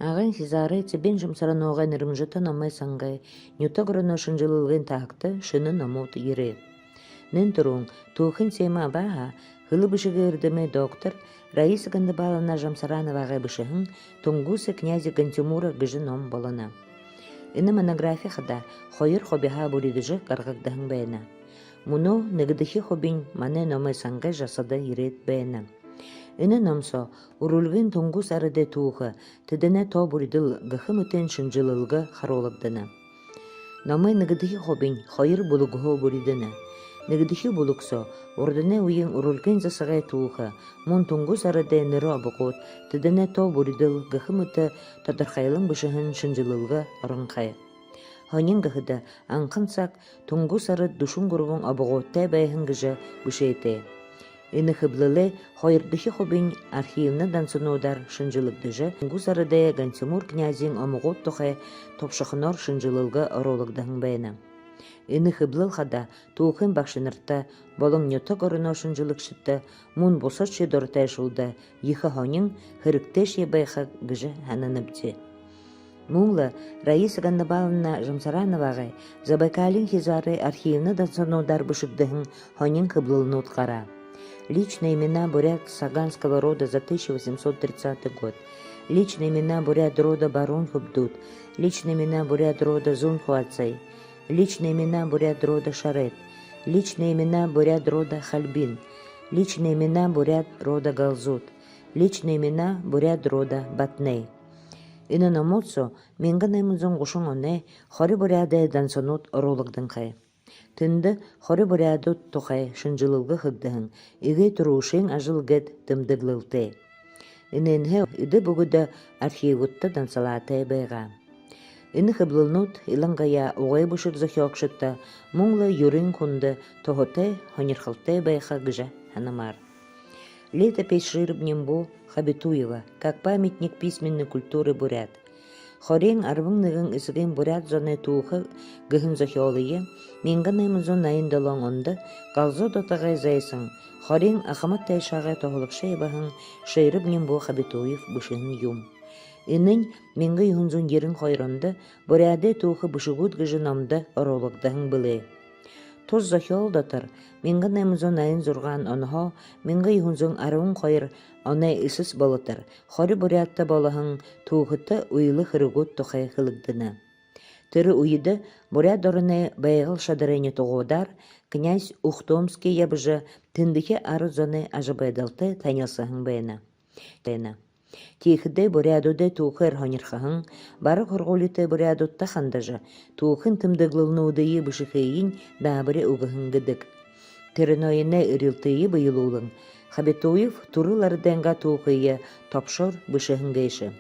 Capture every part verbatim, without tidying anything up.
Агын хизаарай Цыбен Жамсараногой нэрэмжэтэ номой сангай нютаг ороноо шэнжэлэлгын таһагта шэнэ номууд ерээ. Нэн түрүүн түүхын тема абаа һаа, хэлэ бэшэгэй эрдэмэй доктор Раиса Гандыбаловна Жамсарановагай бэшэһэн «Тунгуса князя Гантимура» гэжэ ном болоно. Энэ монографи хадаа хоёр хубиһаа бүридэжэ гаргагдаһан байна. Мүнөө нэгэдэхи хубинь манай номой сангай жасада ерээд байна. Энэ ном соо Үрэлгын тунгус арадай түүхэ, тэдэнэй тоо бүридэл гэхэ мэтын шэнжэлэлгэ харуулагдана. Номой нэгэдэхи хубинь хоёр бүлэгһөө бүридэнэ. Нэгэдэхи бүлэг соо урданай үеын Үрэлгын засагай түүхэ, мүн тунгус арадай нэрэ обогууд, тэдэнэй тоо бүридэл гэхэ мэтэ тодорхойлон бэшэһэн шэнжэлэлгэ оронхой. Һонин гэхэдэ, анхан саг тунгус арад дүшэн гурбан обогуудтай байһан гэжэ бэшээтэй. Энэ хэблэлэй хоёрдохи хубинь архивна дансануудаар шэнжэлэгдэжэ, тунгус арадай Гантимур князиин омогууд тухай тобшохоноор шэнжэлэлгэ оруулагдаһан байна. Энэ хэблэл хадаа түүхын багшанарта болон нютаг ороноо шэнжэлэгшэдтэ, мүн бусадшье дуратайшуулда ехэ һонин, хэрэгтэйшье байха гэжэ һананабди. Мүн лэ Раиса Гандыбаловна Жамсарановагай Забайкалиин хизаарай архивна дансануудаар бэшэгдэһэн һонин хэблэлнүүд гараа. «Личные имена бурят саганского рода за тысяча восемьсот тридцатый год», «Личные имена бурят рода Барун-Хубдут», «Личные имена бурят рода Зун-Хуацай», «Личные имена бурят рода Шарет», «Личные имена бурят рода Хальбин», «Личные имена бурят рода Галзут», «Личные имена бурят рода Батней». Энэ номууд соо мянга найман зуун гушан оной хори буряадай дансанууд оруулагданхай. Тэндэ хори буряадууд тухай шэнжэлэлгэ хэгдэһэн эгээ түрүүшын ажал гээд тэмдэглэлтэй. Энээнһээ эдэ бүгэдэ архивуудта дансалаатай байгаа. Энэ хэблэлнүүд илангаяа угай бэшэг зохёогшодто, мүн лэ юрын хүндэ туһатай, һонирхолтой байха гэжэ һанамаар. Летопись Широбнимбу Хабитуева как памятник письменной культуры бурят. «Хориин арбан нэгэн эсэгын буряад зоной түүхэ» гэһэн зохёолые мянга найман зуун наян долоон ондо Галзуу дотогой зайсан, хориин ахамад тайшаагай туһалагша ябаһан Широбнимбу Хабитуев бэшэһэн юм. Энэнь мянга юһэн зуун ерэн хоёр ондо «Буряадай түүхэ бэшэгүүд» гэжэ номдо оруулагдаһан бэлэй. Тус зохёол дотор мянга найман зуун наян зургаан онһоо мянга юһэн зуун арбан хоёр оной эсэс болотор хори буряадта болоһон түүхэтэ үйлэ хэрэгүүд тухай хэлэгдэнэ. Тэрэ үедэ Буряад ороной Байгал шадарай нютагуудаар князь Ухтомский ябажа, тэндэхи арад зоной ажабайдалтай танилсаһан байна. Тиихэдээ буряадуудай түүхээр һонирхоһон, бараг һургуулитай буряадуудта хандажа, түүхын тэмдэглэлнүүдые бэшэхыень даабари үгэһэн гэдэг. Тэрэ ноёной эрилтые бэелүүлэн, Хабитуев түрэл арадайнгаа түүхые тобшоор бэшэһэн гээшэ.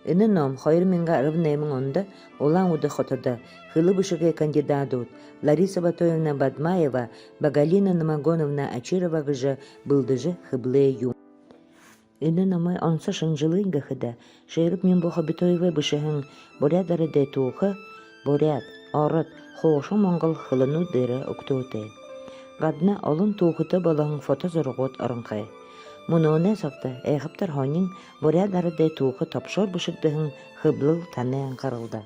Энэ ном хоёр мянга арбан найман ондо Улаан-Үдэ хотодо хэлэ бэшэгэй кандидадууд Лариса Батоевна Бадмаева ба Галина Номогоновна Очирова гэжэ бэлдэжэ хэблээ юм. Энэ номой онсо шэнжэлынь гэхэдэ, Широбнимбу Хабитуевай бэшэһэн «Буряад арадай түүхэ» буряад, ород, хуушан монгол хэлэнүүд дээрэ үгтөөтэй. Гадна олон түүхэтэ болоһон фото зурагууд оронхой. Мүнөөнэй сагта айхабтар һонин буряад арадай түүхэ тобшоор бэшэгдэһэн хэблэл танай анхаралда.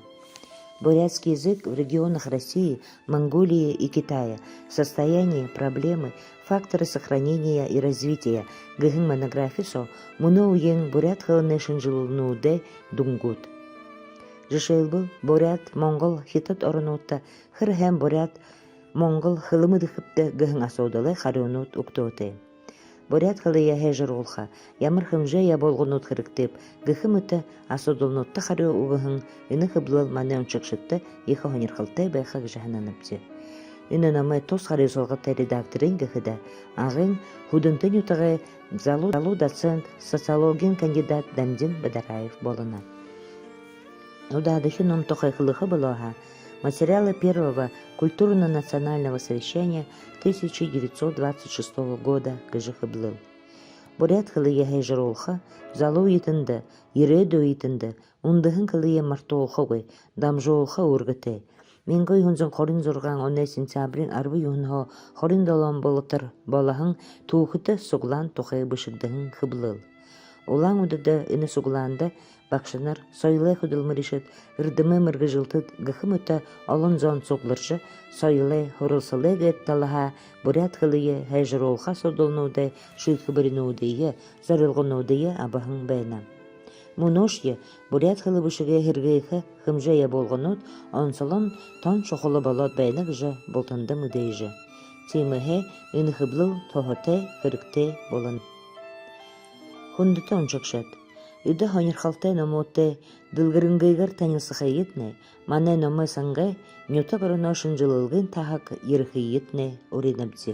«Бурятский язык в регионах России, Монголии и Китая: состояние, проблемы, факторы сохранения и развития» гэһэн монографи соо мүнөө үеын буряад хэлэнэй шэнжэлэлнүүдэй дүнгүүд. Жэшээлбэл, буряад, монгол, хитад оронуудта хэр һайн буряад, монгол хэлэ мэдэхэбта гэһэн асуудалай харюунууд үгтөөтэй. Буряад хэлэеэ һайжаруулха ямар хэмжээ ябуулганууд хэрэгтэйб гэхэ мэтэ асуудалнуудта харюу үгэһэн энэ хэблэл манай уншагшадта ехэ һонирхолтой байха гэжэ һананабди. Энэ номой тус харюусалгата редакторынь гэхэдэ, Агын Һүдэнтэ нютагай залуу, залуу доцент, социологиин кандидат Дамдин Бадараев болоно. Удаадахи ном тухай хэлэхэ болоо һаа, «Материалы первого культурно-национального совещания тысяча девятьсот двадцать шестого года» гэжэ хэблэл. Буряад хэлэеэ һайжаруулха, залуу үетэндэ, ерээдүй үетэндэ үндэһэн хэлэеэ мартуулхагүй, дамжуулха үүргэтэй. Мянга юһэн зуун хорин зургаан оной сентябриин арбан юһэнһөө хорин долоон болотор болоһон түүхэтэ суглаан тухай бэшэгдэһэн хэблэл. Улаан-Үдэдэ энэ суглаанда багшанар, соёлой хүдэлмэришэд, эрдэмэй мэргэжэлтэд гэхэ мэтэ олон зон сугларжа, соёлой, һуралсалай гээд талаһаа буряад хэлые һайжаруулха асуудалнуудай шиидхэбэринүүдые, зорилгонуудые абаһан байна. Мүнөөшье буряад хэлэ бэшэгээ һэргээхэ хэмжээ ябуулганууд онсолон тон шухала болоод байна гэжэ бултанда мэдээжэ. Тиимэһээ энэ хэблэл туһатай, хэрэгтэй болоно. Хүндэтэ уншагшад, эдэ һонирхолтой номуудтай дэлгэрэнгыгээр танилсахыетнай манай номой сангай нютаг ороноо шэнжэлэлгын таһаг ерэхыетнай уринабди.